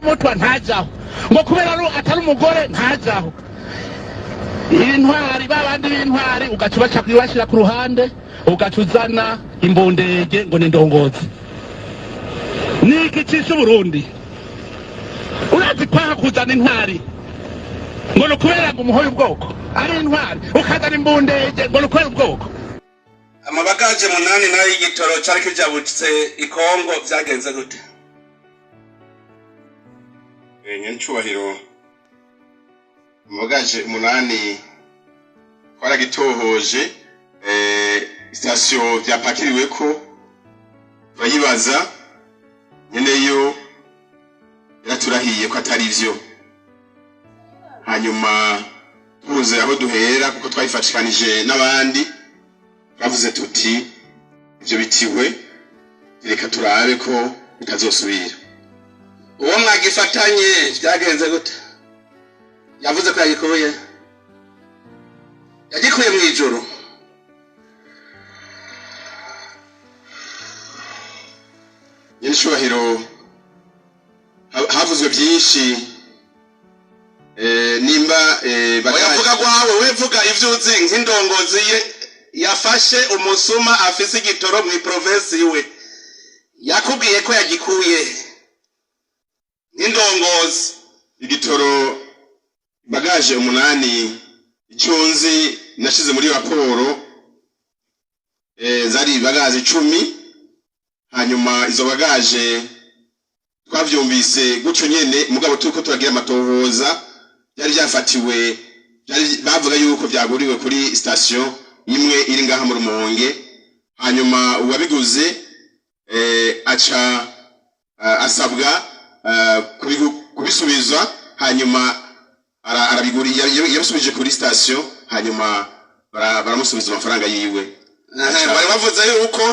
Umutwa ntajaho ngo kubera atari umugore ntajaho. Intwari, babandi b'intwari, ugaca ubaca kubashyira ku ruhande, ugaca uzana imbundege ngo ni indongozi. Ni iki cishe Uburundi? Urazi kwaha kuzana intwari ngo ni ukubera ngo umuhoye ubwoko ari intwari, ukazana imbundege ngo ni ukubera ubwoko. Amabagaje 8 nayo y'igitoro cari kijabutse i Kongo vyagenze gute? Nyenicubahiro, amabagaje 8 twaragitohoje. Sitasiyo vyapakiriweko turayibaza, nyeneyo yaraturahiye ko atari vyo. Hanyuma tubuze aho duhera, kuko twabifashikanije n'abandi, twavuze tuti ivyo bitiwe, reka turabe ko bitazosubira. Uwo mwagifatanye vyagenze gute? Yavuze ko yagikuye, yagikuye mw'ijuru. Nyenicubahiro, havuzwe byinshi, nimba Oya, vuga gwawe, we vuga ivyo uzi nk'indongozi ye yafashe umusuma afise igitoro mw'iprovensi iwe. Yakubwiye ko yagikuye nk'indongozi? Igitoro bagaje 8, icyo nzi nashize muri raporo, zari bagaje 10. Hanyuma izo bagaje twavyumvise gutyo nyene, mugabo turiko turagira amatohoza, byari byafatiwe, byari bavuga yuko byaguriwe kuri station imwe iri ngaha mu Rumonge. Hanyuma uwabiguze aca asabwa kubisubiza. Hanyuma arabigura, yabisubije kuri station, hanyuma baramusubiza amafaranga yiwe. Bari bavuze yuko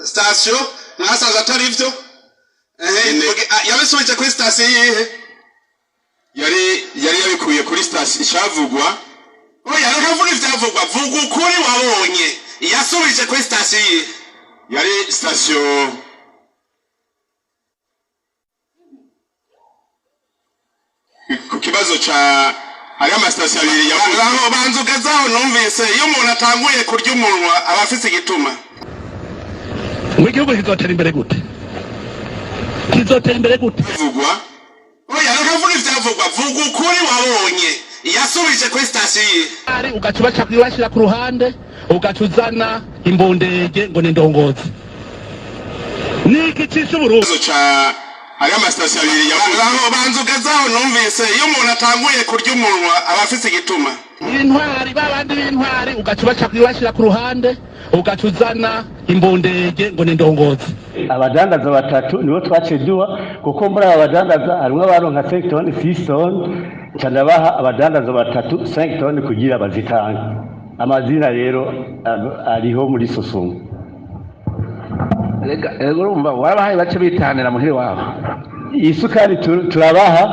station mwasanze atari ivyo. Yabisubije kuri station yihe? Yari yabikuye kuri station icavugwa. Oya, reka vuga ivyavugwa, vuga ukuri wabonye. Yasubije kuri station yihe? Yari station ku kibazo ca hariho amasitasiyo abiri yavuze. Aho banza ugezaho, numvise iyo umuntu atanguye kurya umunwa aba afise igituma. Ngo igihugu kizotera imbere gute? Kizotera imbere gute? Bivugwa. Oya, reka vuga ivyavugwa, vuga ukuri wabonye. Yasubije kuri station yihe? Ari ugaca ubaca kubashyira ku ruhande, ugaca uzana imbundege ngo ni indongozi. Ni iki cishe Uburundi? Ikibazo ca hariho amasitasiyo abiri yavuze. Aho banza ugezaho, numvise iyo umuntu atanguye kurya umunwa aba afise igituma. Intwari, babandi b'intwari, ugaca ubaca kubashyira ku ruhande, ugaca uzana imbundege ngo ni indongozi. Abadandaza batatu nibo twaciye duha, kuko muri aba badandaza harimwo abaronka 5 toni, 6 toni. Nca ndabaha abadandaza batatu 5 toni kugira bazitange. Amazina rero ariho muri Sosumo. Rega ego, urumva warabahaye bace bitanira muhiri wabo. Isukari turabaha,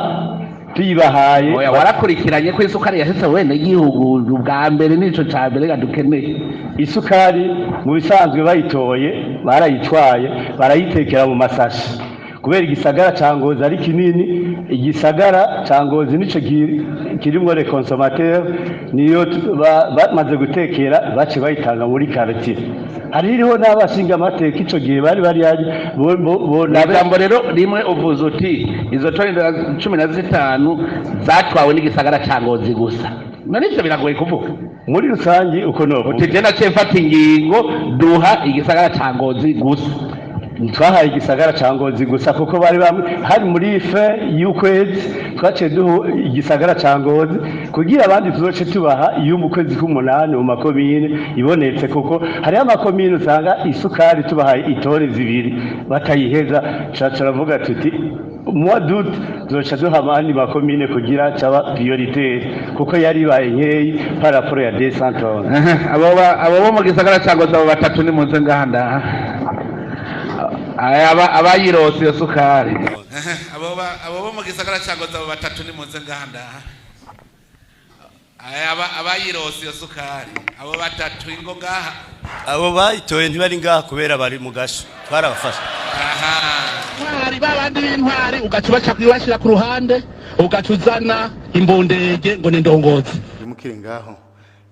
tuyibahaye. Oya, warakurikiranye ko isukari yashitse wene gihugu ubwa mbere? Nico ca mbere ga dukeneye. Isukari mu bisanzwe bayitoye, barayitwaye, barayitekera mu masashi, kubera igisagara ca Ngozi ari kinini. Igisagara ca Ngozi nico kirimwo les consommateurs, niyo bamaze gutekera bace bayitanga muri quartier. Hariho n'abashinga amateka ico gihe bari hari bo Ijambo rero rimwe uvuze uti izo toni 15 zatwawe n'igisagara ca Ngozi gusa, none ivyo biragoye kuvuga? Muri rusange uko novuga. Uti je naciye mfata ingingo duha igisagara ca Ngozi gusa. Twahaye igisagara ca Ngozi gusa, kuko bari bamwe hari muri fin y'ukwezi. Twaciye duha igisagara ca Ngozi kugira abandi tuzoce tubaha iyo mu kwezi k'umunani mu makomine ibonetse, kuko hariho amakomine usanga isukari tubahaye itoni 2 batayiheza. Ca turavuga tuti mois d'août tuzoca duha abandi makomine kugira caba prioritaire, kuko yari ibaye nkeyi par rapport ya 200 tonnes. Abo bo mu gisagara ca Ngozi, abo batatu nimuze ngaha ndaha. Abayirose iyo sukari. Abo bo mu gisagara ca Ngozi, abo batatu nimuze ngaha ndaha. Abayirose iyo sukari, abo batatu ingo ngaha. Abo bayitoye ntibari ngaha kubera bari mu gasho, twarabafashe. Aha. Intwari. Babandi b'intwari ugaca ubaca kubashyira ku ruhande, ugaca uzana imbundege ngo ni indongozi. Mukiri ngaho,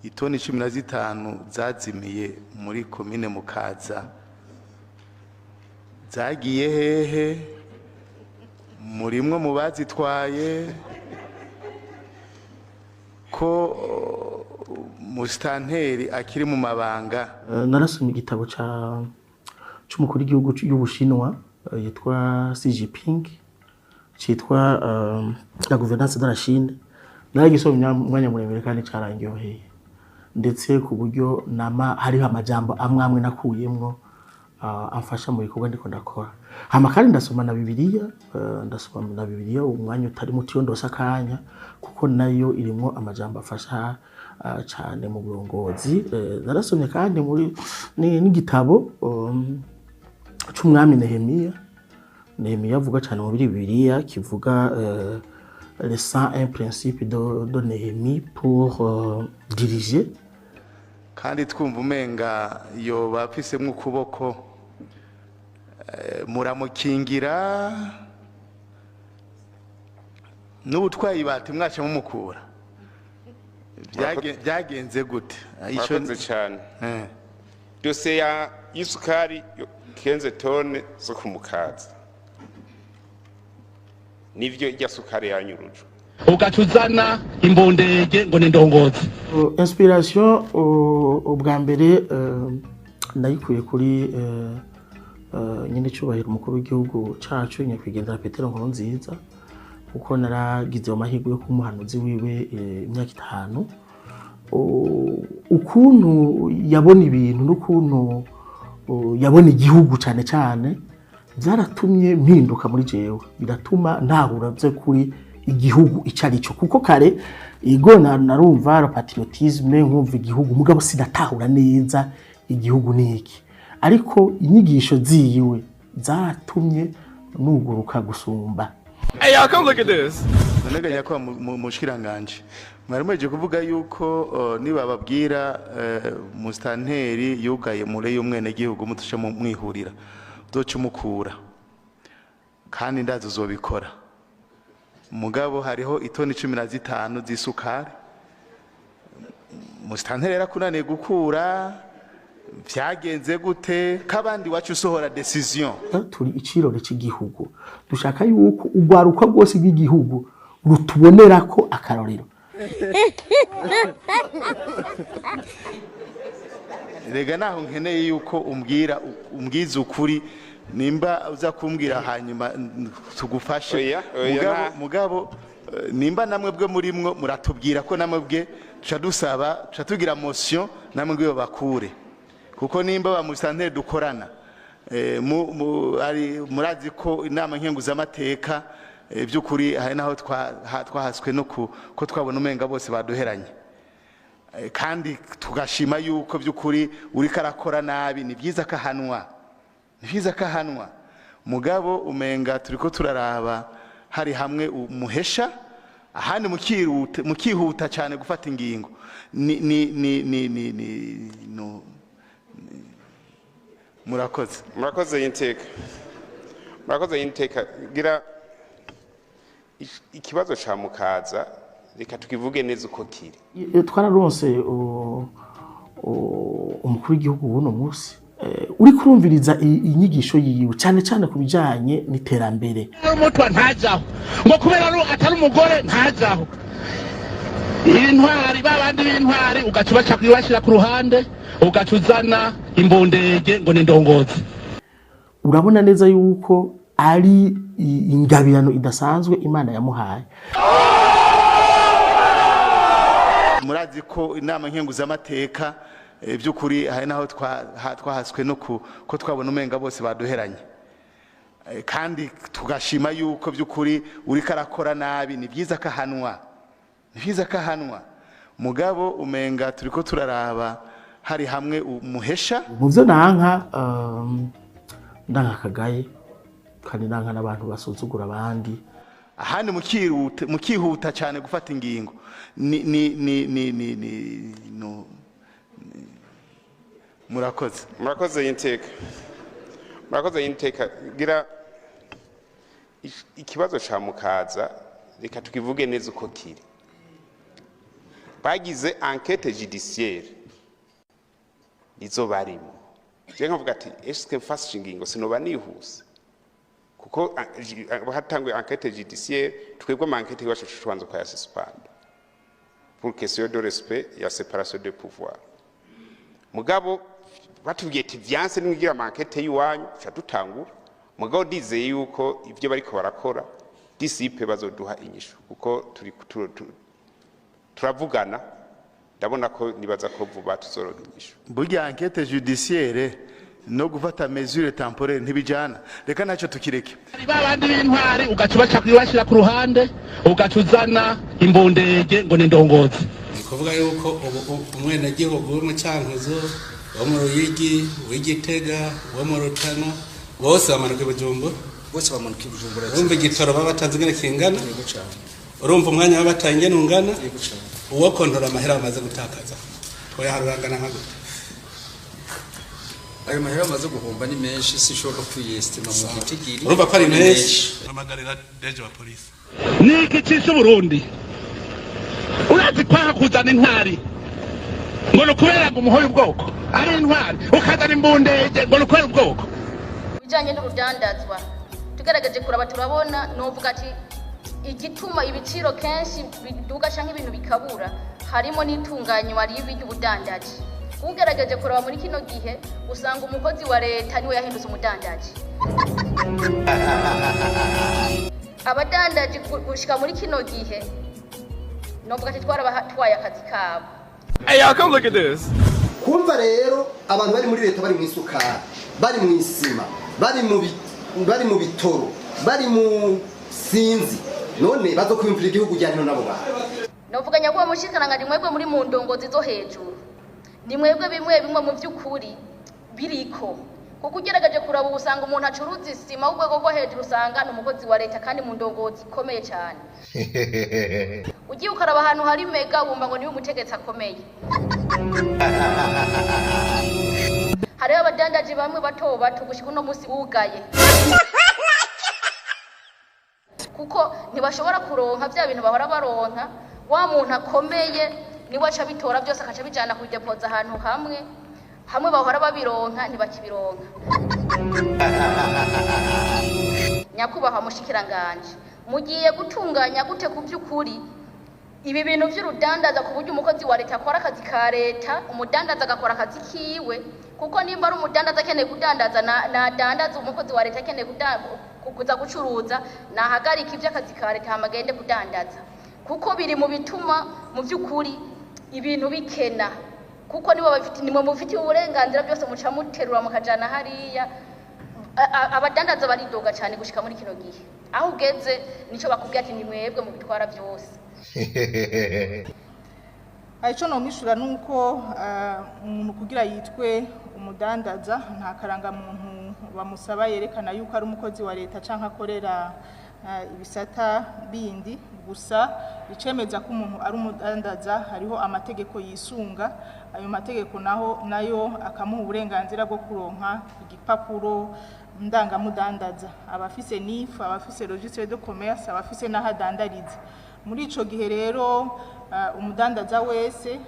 itoni 15 zazimiye muri komine Mukaza zagiye hehe? Murimwo mu bazitwaye, ko musitanteri akiri mu mabanga? Narasomye igitabo ca c'umukuru w'igihugu y'Ubushinwa yitwa Xi Jinping, citwa La gouvernance de la Chine. Naragisomye umwanya muremure kandi carandyoheye, ndetse ku buryo nama hariho amajambo amwe amwe nakuyemwo amfasha mu bikorwa ndiko ndakora. Hama kandi ndasoma na Bibiliya, ndasoma na Bibiliya umwanya utari muto iyo ndose akanya, kuko nayo irimwo amajambo afasha cane mu burongozi. Narasomye kandi muri n'igitabo c'umwami Nehemiya. Nehemiya avuga cane muri Bibiliya, kivuga les 101 principes de Néhémie pour diriger. Kandi twumva umenga yoba afisemwo ukuboko, muramukingira n'ubutwaye ibati mwaca mumukura. Byagenze gute? Murakoze cyane. Dosiye ya y'isukari 15 tonnes zo kumukaza, nivyo, irya sukari yanyurujwe. Ugaca uzana imbundege ngo ni indongozi. Inspiration ubwa mbere nayikuye kuri nyine cyubahiro umukuru w'igihugu cacu, nyakwigendera Petero Nkurunziza, kuko naragize amahirwe yo kuba umuhanuzi wiwe imyaka 5. Ukuntu yabona ibintu n'ukuntu yabona igihugu cyane cyane byaratumye mpinduka muri jewe, biratuma ntahura by'ukuri igihugu icyo ari cyo, kuko kare igo narumva patriotisme, nkumva igihugu, mugabo sinatahura neza igihugu ni iki. Ariko inyigisho ziyiwe zaratumye nuguruka gusumba. Hey, y'all, come look at this. None nyakubahwa mushikiranganje, mwari muhejeje kuvuga yuko nibababwira musitanteri yugaye mure y'umwenegihugu, mutushe mwihurira uzoca umukura, kandi ndazi uzobikora. Mugabo hariho itoni 15 z'isukari musitanteri yarakunaniye gukura. Vyagenze gute kabandi wacu usohora décision? Turi icirore cy'igihugu, dushaka yuko urwaruka rwose rw'igihugu rutubonera ko akarorero. Rega naho nkeneye yuko umbwira, umbwiza ukuri, nimba uza kumbwira hanyuma tugufashe. Oya, oya. Mugabo nimba namwe bwe murimwo, muratubwira ko namwe bwe tuca dusaba, tuca tugira motion namwe bwe babakure, kuko nimba ba musanteri dukorana ari murazi ko inama nkenguzamateka by'ukuri hari naho twahaswe no ko twabona umenga bose baduheranye. Kandi tugashima yuko by'ukuri uriko arakora nabi ni byiza ko ahanwa, ni byiza ko ahanwa. Mugabo umenga turiko turaraba hari hamwe umuhesha, ahandi mukihuta cyane gufata ingingo. Ni ni ni ni ni ni no murakoze. Murakoze y'inteka, murakoze y'inteka. Gira ikibazo ca Mukaza, reka tukivuge neza uko kiri. Twararonse umukuru w'igihugu w'uno munsi, uri kurumviriza inyigisho yiwe cyane cyane ku bijanye n'iterambere. Ari umutwa ntajaho, ngo kubera atari umugore ntajaho. Intwari, babandi b'intwari ugaca ubaca kubashyira ku ruhande, ugaca uzana imbundege ngo ni indongozi. Urabona neza yuko ari ingabirano idasanzwe Imana yamuhaye. Murazi ko inama nkenguzamateka by'ukuri hari naho twahaswe no ko twabona umenga bose baduheranye. Kandi tugashima yuko by'ukuri uriko arakora nabi ni byiza ko ahanwa, ni byiza ko ahanwa. Mugabo umenga turiko turaraba hari hamwe umuhesha. Mu byo nanka, ndanka kagaye, kandi nanka n'abantu basuzugura abandi. Ahandi mukihuta cyane gufata ingingo. Ni ni ni ni ni ni no murakoze. Murakoze y'inteka, murakoze y'inteka. Gira Ikibazo ca Mukaza, reka tukivuge neza uko kiri. Bagize enquête judiciaire, nizo barimo. Je nkavuga ati: "Eske mfashe ingingo sinoba nihuse?" Kuko hatanguye enquête judiciaire, twebwe ama enquête iwacu tubanza kuyasuspenda pour question de respect ya séparation de pouvoir. Mugabo batubwiye ati: "Vyanse, nimwigira ama enquête y'iwanyu," ca dutangura. Mugabo ndizeye yuko ivyo bariko barakora disipe bazoduha inyishu, kuko turi turavugana. Ndabona ko nibaza ko vuba tuzoronka inyishu. Burya enquête judiciaire no gufata mesure temporaire ntibijana. Reka ntacyo tukireke. Ba bandi b'intwari ugaca ubaca ubashyira ku ruhande, ugaca uzana imbundege ngo ni indongozi. Ni kuvuga yuko ubu umwenegihugu wo mu Cankuzo, wo mu Ruyigi, w'Igitega, wo mu Rutana, bose bamanuka i Bujumbura. Bose bamanuka i Bujumbura. Urumva igitoro baba batazi ingene kingana. Yego cyane. Urumva umwanya baba bataye ingene ungana. Yego cyane. Uwo kontora amahera bamaze gutakaza twoyaharura angana nka gute? Ayo mahera bamaze guhomba ni menshi, sinshobora kuyestima mu gitigiri. Urumva ko ari Ni menshi. Hamagarira DG wa polisi. Ni iki cishe Uburundi? Urazi kwaha kuzana intwari ngo ni ukubera ngo umuhoye ubwoko ari intwari, ukazana imbundege ngo ni ukubera ubwoko. Ibijyanye n'urudandazwa, tugerageje kuraba turabona, novuga ati igituma ibiciro kenshi biduga cyangwa ibintu bikabura, harimo n'itunganywa ribi ry'ubudandaji. Ugerageje kuraba muri kino gihe, usanga umukozi wa leta niwe yahindutse umudandaji. Abadandaji gushika muri kino gihe, novuga ati twarabatwaye akazi kabo. Hey, y'all, come look at this. Kumva rero abantu bari muri leta, bari mu isukari, bari mu isima, bari mu bitoro, bari mu sinzi, none bazokwiyumvira igihugu ujyanye nabo bantu? Novuga, nyakubahwa mushikiranganji, mwebwe muri mu ndongozi zo hejuru, ni mwebwe bimwe bimwe mu by'ukuri biriko, kuko ugerageje kuraba ubu usanga umuntu acuruza isima w'urwego rwo hejuru, usanga ni umukozi wa leta kandi mu ndongozi ikomeye cyane. Ugiye ukaraba ahantu hari mega, wumva ngo niwe umutegetsi akomeye. Hariho abadandaji bamwe bato bato gushika uno munsi bugaye, kuko ntibashobora kuronka bya bintu bahora baronka. Wa muntu akomeye niwe aca abitora byose, akaca abijana kubidepoza ahantu hamwe hamwe bahora babironka, ntibakibironka. Nyakubahwa mushikiranganje, mugiye gutunganya gute ku by'ukuri ibi bintu by'urudandaza, ku buryo umukozi wa leta akora akazi ka leta, umudandaza agakora akazi kiwe? Kuko nimba ari umudandaza akeneye kudandaza, nadandaza. Umukozi wa leta akeneye kuza gucuruza, nahagarika iby'akazi ka leta hama agende kudandaza, kuko biri mu bituma mu by'ukuri ibintu bikena, kuko nibo bafite, nimwe mufitiye uburenganzira byose, muca muterura mukajana hariya. Abadandaza baridoga cyane gushika muri kino gihe. Aho ugeze nico bakubwira ati: "Ni mwebwe mubitwara byose." Icyo nomwishyura ni uko umuntu kugira yitwe umudandaza, nta karangamuntu bamusaba yerekana yuko ari umukozi wa leta cyangwa akorera ibisata bindi. Gusa icemeza ko umuntu ari umudandaza, hariho amategeko yisunga. Ayo mategeko naho nayo akamuha uburenganzira bwo kuronka igipapuro ndangamudandaza, abafise NIF, abafise registre de commerce, abafise n'aho adandariza. Muri ico gihe rero, umudandaza wese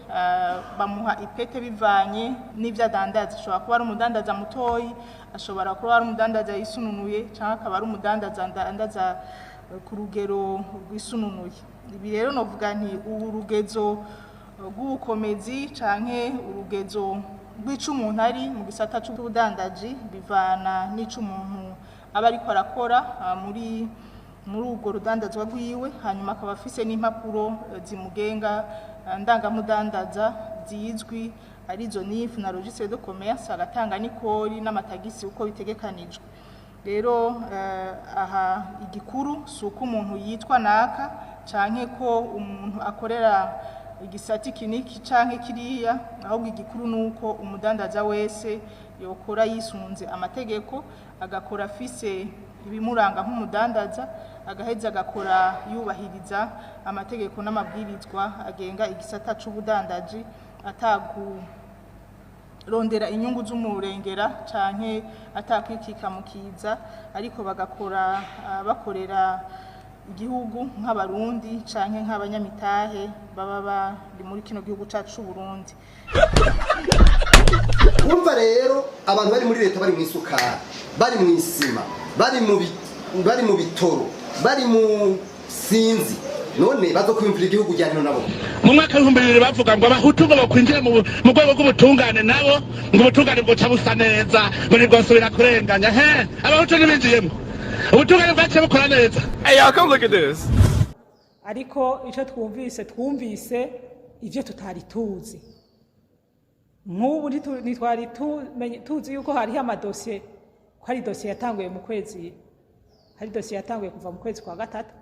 bamuha ipete bivanye n'ivyo adandaza. Ashobora kuba ari umudandaza mutoyi, ashobora kuba ari umudandaza yisununuye, cyangwa akaba ari umudandaza adandaza ku rugero rwisununuye. Ibi rero novuga nti ubu rugezo rw'ubukomezi canke urugezo rw'ico umuntu ari mu gisata c'ubudandaji bivana n'ico umuntu aba ariko arakora muri urwo rudandazwa rwiwe, hanyuma akaba afise n'impapuro zimugenga ndangamudandaza zizwi, arizo NIF na registre de commerce, agatanga n'ikori n'amatagisi uko bitegekanijwe. Rero aha igikuru si uko umuntu yitwa naka canke ko umuntu akorera igisata iki n'iki canke kiriya, ahubwo igikuru ni uko umudandaza wese yokora yisunze amategeko, agakora afise ibimuranga nk'umudandaza, agaheza agakora yubahiriza amategeko n'amabwirizwa agenga igisata c'ubudandaji. Rondera inyungu z'umurengera canke atakwikika mukiza, ariko bagakora bakorera igihugu nk'Abarundi canke nk'abanyamitahe baba bari muri kino gihugu cacu c'Uburundi. Urumva rero, abantu bari muri leta bari mu isukari, bari mu isima, bari mu bitoro, bari mu sinzi, none bazokwiyumvira igihugu rya nabo? Mu mwaka w'2000 bavuga ngo Abahutu ngo bokwinjira mu rwego rw'ubutungane, nabo ngo ubutungane bwoca busa neza, ngo ntibwosubira kurenganya. He, Abahutu ntibinjiyemo, ubutungane bwaciye bukora neza. Hey, y'all, come look at this. Ariko icyo twumvise, twumvise ibyo tutari tuzi. Nk'ubu ntitwari tuzi yuko hariho amadosiye, ko hari dosiye yatanguye mu kwezi, hari dosiye yatanguye kuva mu kwezi kwa gatatu,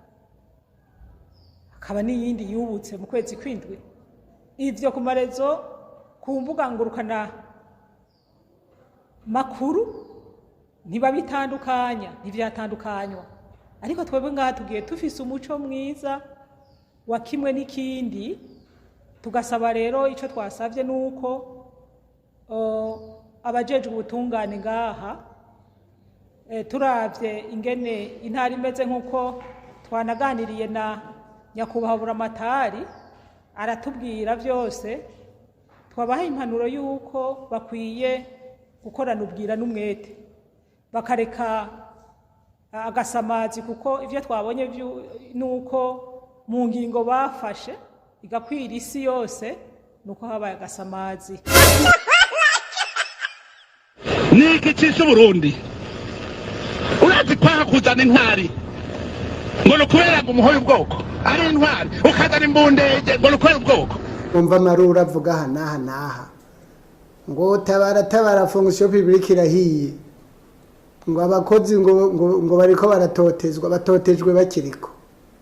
hakaba n'iyindi yubutse mu kwezi kw'indwi. Ibyo ku marezo, ku mbuga ngurukana makuru, ntibabitandukanya, ntibyatandukanywa. Ariko twebwe ngaha tugiye tufise umuco mwiza wa kimwe n'ikindi. Tugasaba rero, icyo twasabye ni uko abajejwe ubutungane ngaha, turavye ingene intara imeze, nk'uko twanaganiriye na nyakubahwa Buramatari aratubwira byose, twabaha impanuro y'uko bakwiye gukorana ubwira n'umwete, bakareka agasamazi, kuko ibyo twabonye ni uko mu ngingo bafashe igakwira isi yose, ni uko habaye agasamazi. Ni iki cishe Uburundi? Urazi kwaha kuzana intwari ngo ni ukubera ngo umuhoye ubwoko ari intwari, ukazana imbundege ngo ni ukubera ubwoko. Umva amaruru avuga aha n'aha n'aha ngo tabara, tabara, fonction publique irahiye, ngo abakozi ngo bariko baratotezwa, batotejwe bakiriko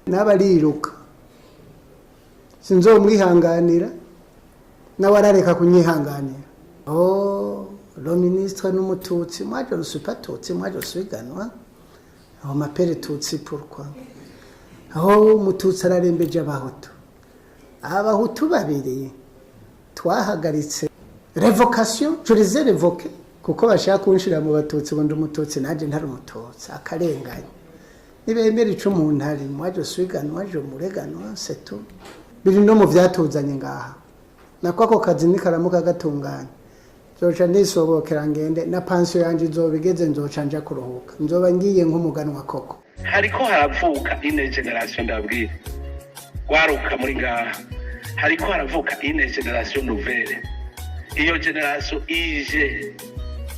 n'abariruka. Sinzomwihanganira, nawe arareka kunyihanganira. Oh, le ministre n'Umututsi, moi je ne suis pas Tutsi, moi je suis Ganwa, on m'appelle Tutsi pourquoi? Aho Umututsi ararembeje Abahutu, Abahutu babiri twahagaritse révocation, je les ai révoqués kuko bashaka kunshira mu Batutsi, ngo ndi Umututsi, nanjye ntari Umututsi. Akarenganye nibemera ico umuntu ari. Moi je suis Ganwa, je mureganwa, c'est tout. Biri no mu vyatuzanye ngaha. Nako ako kazi nikaramuka gatunganye, nzoca nisobokera ngende, na pansiyo yanje izoba igeze, nzoca nja kuruhuka, nzoba ngiye nk'umuganwa koko. Hariko haravuka une génération, ndabwira waruka muri ngaha, hariko haravuka une génération nouvelle. Iyo génération ije,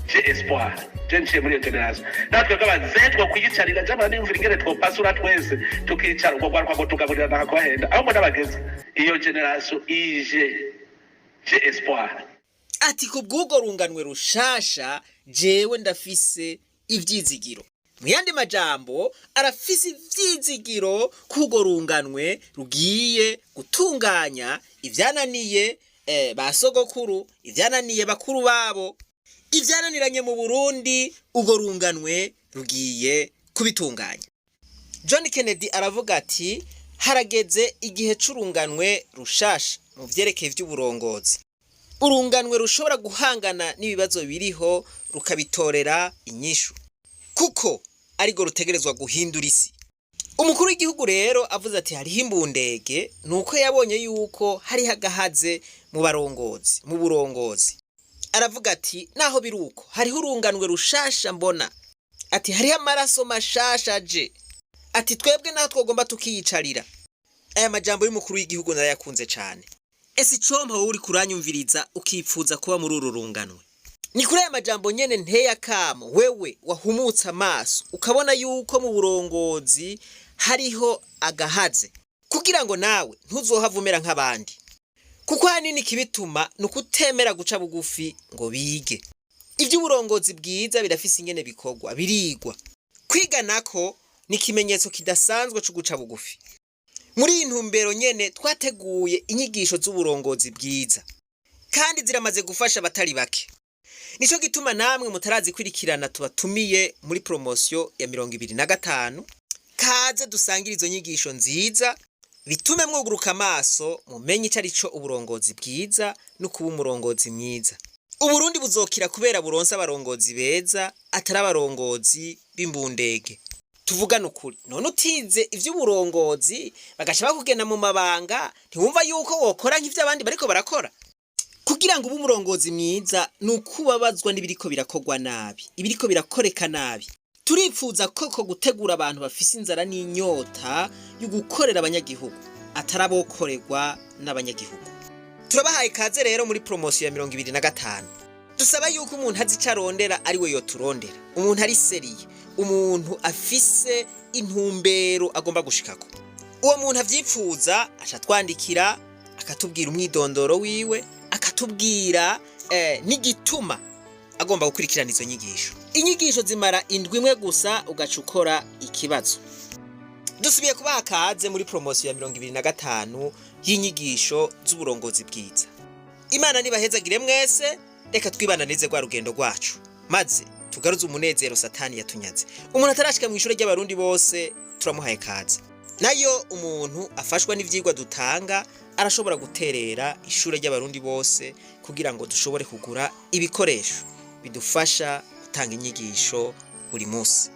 j'ai espoir. Je nciye muri iyo génération. Natwe bw'abazehe kwiyicarira jamara, niyumvira ingene twopasura twese tukicara, ubwo rwaruka ngo tugaburira ntakubahenda aho mbona bageze. Iyo génération ije, j'ai espoir. Ati ku bw'ubwo runganwe rushasha, jewe ndafise ivyizigiro. Mu yandi majambo, arafise ivyizigiro k'urwo runganwe rugiye gutunganya ivyananiye ba sogokuru, ivyananiye bakuru babo, ivyananiranye mu Burundi, urwo runganwe rugiye kubitunganya. John Kennedy aravuga ati harageze igihe c'urunganwe rushasha mu vyerekeye ivy'uburongozi, urunganwe rushobora guhangana n'ibibazo biriho rukabitorera inyishu, kuko ariko rutegerezwa guhindura isi. Umukuru w'igihugu rero avuze ati hariho imbundege, ni uko yabonye yuko hariho agahaze mu barongozi, mu burongozi. Aravuga ati naho biri uko, hariho urunganwe rushasha mbona, ati hariho amaraso mashasha aje, ati twebwe naho twogomba tukiyicarira. Aya majambo y'umukuru w'igihugu narayakunze cane. Ese icompa wowe uri kuranyumviriza ukipfuza kuba muri uru runganwe? Ni kuri aya majambo nyene nteye akamo wewe wahumutse amaso ukabona yuko mu burongozi hariho agahaze, kugira ngo nawe ntuzohave umera nk'abandi, kuko ahanini kibituma ni ukutemera guca bugufi ngo bige. Iby'uburongozi bwiza birafise ingene bikorwa, birigwa. Kwiga nako ni ikimenyetso kidasanzwe co guca bugufi. Muri iyi ntumbero nyene twateguye inyigisho z'uburongozi bwiza, kandi ziramaze gufasha abatari bake. Nico gituma namwe mutarazikurikirana tubatumiye muri promotion ya 2025. Kaze dusangire izo nyigisho nziza, bitume mwuguruka amaso, mumenye ico arico uburongozi bwiza no kuba umurongozi mwiza. Uburundi buzokira kubera buronse abarongozi beza, atari abarongozi b'imbundege. Tuvugane ukuri, none utize ivy'uburongozi bagaca bakugena mu mabanga, ntiwumva yuko wokora nk'ivyo abandi bariko barakora? Kugira ngo ube umurongozi mwiza ni uko ubabazwa n'ibiriko birakorwa nabi, ibiriko birakoreka nabi. Turipfuza koko gutegura abantu bafise inzara n'inyota yo gukorera abanyagihugu, atari abokorerwa n'abanyagihugu. Turabahaye kaze rero muri promotion ya 2025. Dusaba yuko umuntu azi ico arondera ari we yoturondera, umuntu ari sérieux, umuntu afise intumbero agomba gushikako. Uwo muntu avyipfuza aca twandikira, akatubwira umwidondoro wiwe, akatubwira n'igituma agomba gukurikirana izo nyigisho. Inyigisho zimara indwi imwe gusa, ugaca ukora ikibazo. Dusubiye kubaha kaze muri promotion ya 2025 y'inyigisho z'uburongozi bwiza. Imana nibahezagire mwese. Reka twibananize rwa rugendo rwacu, maze tugaruze umunezero Satani yatunyaze. Umuntu atarashika mu ishure ry'Abarundi bose turamuhaye kaze. Nayo umuntu afashwa n'ivyigwa dutanga arashobora guterera ishure ry'Abarundi bose kugira ngo dushobore kugura ibikoresho bidufasha gutanga inyigisho buri munsi.